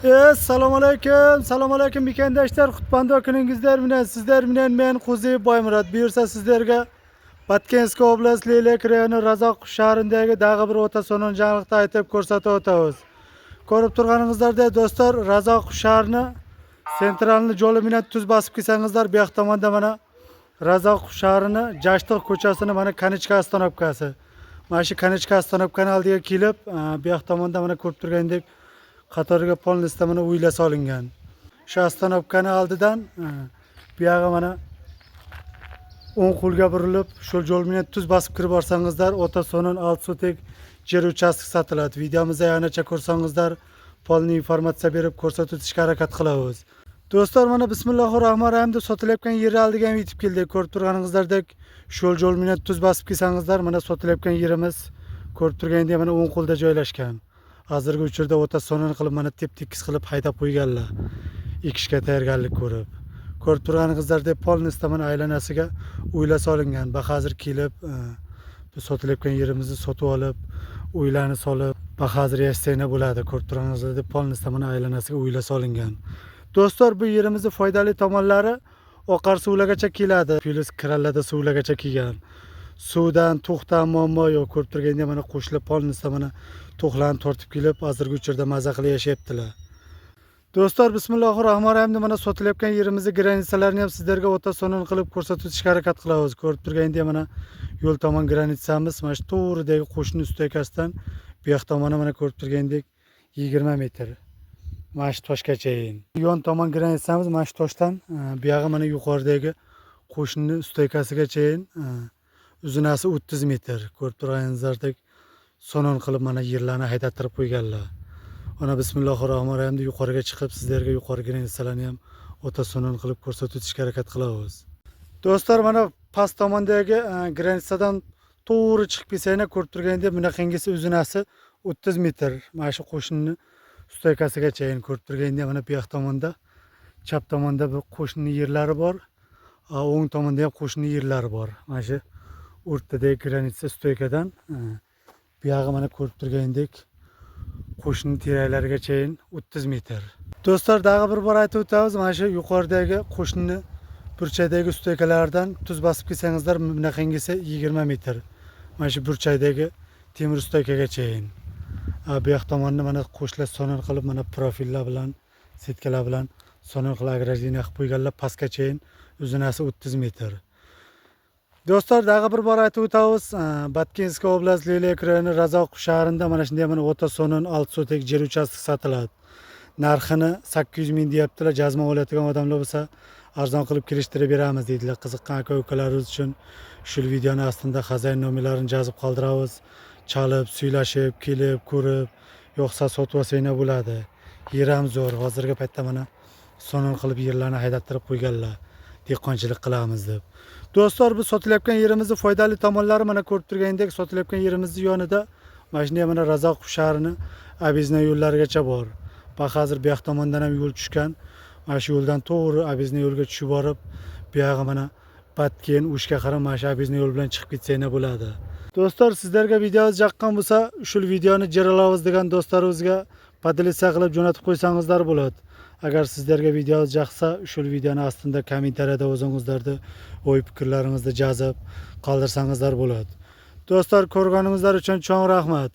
Assalomu alaykum, assalomu alaykum mekandoshlar, Qutbando kuningizlar bilan sizlar bilan men Qo'ziyev Boymurod. Buyursa sizlarga Баткенский область Leylak rayoni Razoq shahrидagi dag'i bir o'ta so'non yangilikni aytib ko'rsatib o'tamiz. Ko'rib turganingizdek do'stlar, Razoq shahrini центральный yo'li bilan tuz bosib kelsangizlar, bu yoq tomonda mana Razoq shahrini Jashtiq ko'chasini mana конечка остановка si. Mana shu конечка остановка ni oldiga kelib, bu yoq tomonda mana ko'rib turgandek qatoriga полностью mana uylar solingan. Shu остановка ni oldidan bu yog'i mana o'ng qo'lga burilib, shu yo'l bilan tuz bosib kirib borsangizlar, o'ta so'nin 6 sotek yer uchastka sotiladi. Videomizni yanacha ko'rsangizlar, полный informatsiya berib ko'rsatib o'tishga harakat qilamiz. Do'stlar, mana bismillahir rohmanir rohim deb sotilayotgan yer oldiga ham yetib keldik. Ko'rib turganingizdek, shu yo'l bilan tuz bosib kelsangizlar, mana sotilayotgan yerimiz ko'rib turgandek mana o'ng qo'lda joylashgan. Hozirgi uchurda o'ta so'nin qilib mana tep tekis qilib haydab qo'yganlar. Ekishga tayyorgarlik ko'rib. Ko'rib turganingizdek полностью mana aylanasiga uylar solingan. Ba hozir kelib bu sotilayotgan yerimizni sotib olib, uylarni solib, ba hozir yashasanglar bo'ladi. Ko'rib turganingizdek полностью mana aylanasiga uylar solingan. Do'stlar, bu yerimizni foydali tomonlari oqar suvlargacha keladi. Плюс krallarda suvlargacha kelgan. Suvdan, to'qdan muammo yo'q. Ko'rib turgandek mana qo'shilib полностью mana to'qlarni tortib kelib, hozirgi uchurda maza qilib yashayaptilar. Do'stlar, bismillahir rohmanir rohim mana sotilayotgan yerimizni граница larini ham sizlarga o'ta so'nin qilib ko'rsatib o'tishga harakat qilamiz. Ko'rib turgandek mana yo'l tomon граница miz mana shu to'g'ridagi qo'shni ustakasidan bu yoq tomoni mana ko'rib turgandek 20 metr. Mana shu toshgachayin. Yon tomon граница miz mana shu toshdan bu yog'i mana yuqoridagi qo'shni ustakasigachayin uzunasi 30 metr. Ko'rib turganingizdek so'nin qilib mana yerlarni haydattirib qo'yganlar. Mana bismillahir rohmanir rohim deb yuqoriga chiqib sizlarga yuqori граница larni ham o'ta so'nin qilib ko'rsatib o'tishga harakat qilamiz. Do'stlar, mana past tomondagi граница dan to'g'ri chiqib kelsanglar, ko'rib turgandek bunaqangisi uzunasi 30 metr. Mana shu qo'shni stoykasigachayin ko'rib turgandek mana bu yoq tomonda chap tomonda bu qo'shni yerlari bor. O'ng tomonda ham qo'shni yerlari bor. Mana shu o'rtadagi граница стойка dan bu yog'i mana ko'rib turgandek qo'shni teraklarigachayin 30 metr. Do'stlar, dag'i bir bor aytib o'tamiz, mana shu yuqoridagi qo'shni burchakdagi стойка lardan tuz bosib kelsangizlar, bunaqangisi 20 metr. Mana shu burchakdagi temir стойка gachayin. Bu yoq tomonni mana qo'shila sonin qilib mana profillar bilan, сетка lar bilan sonin qilib ограждение qilib qo'yganlar pastgachayin uzunasi 30 metr. Do'stlar, dag'i bir bor aytib o'tamiz, Баткенский область Leylak rayoni Razoq shahrida mana shunday mana o'ta so'nin 6 sotek yer uchastka sotiladi. Narxini 800 ming deyaptilar. Jazma oladigan odamlar bo'lsa, arzon qilib kelishtirib beramiz deydilar. Qiziqqan aka ukalarimiz uchun shu videoni ostida хозяин nomerlarini yozib qoldiramiz. Chalib, suylashib, kelib, ko'rib, yo'qsa sotib olsanglar bo'ladi. Yer ham zo'r. Hozirgi paytda mana sonin qilib yerlarni haydattirib qo'yganlar. Dehqonchilik qilamiz deb. Do'stlar, bu sotilayotgan yerimizni foydali tomonlari mana ko'rib turgandek sotilayotgan yerimizni yonida mana shunday mana Razoq shahrini объездной yo'llarigacha bor. Va hozir bu yoq tomondan ham yo'l tushgan. Mana shu yo'ldan to'g'ri объездной yo'lga tushib borib, bu yog'i mana Batken, O'shga qarab mana shu объездной yo'l bilan chiqib ketsanglar bo'ladi. Do'stlar, sizlarga videomiz yoqqan bo'lsa, shu videoni jiralamiz degan do'stlarimizga поделиться qilib jo'natib qo'ysangizlar bo'ladi. Agar sizlarga videomiz yoqsa, shu videoni ostida kommentariyada o'zingizlarni o'y fikrlaringizni yozib qoldirsangizlar bo'ladi. Do'stlar, ko'rganingizlar uchun cho'ng rahmat.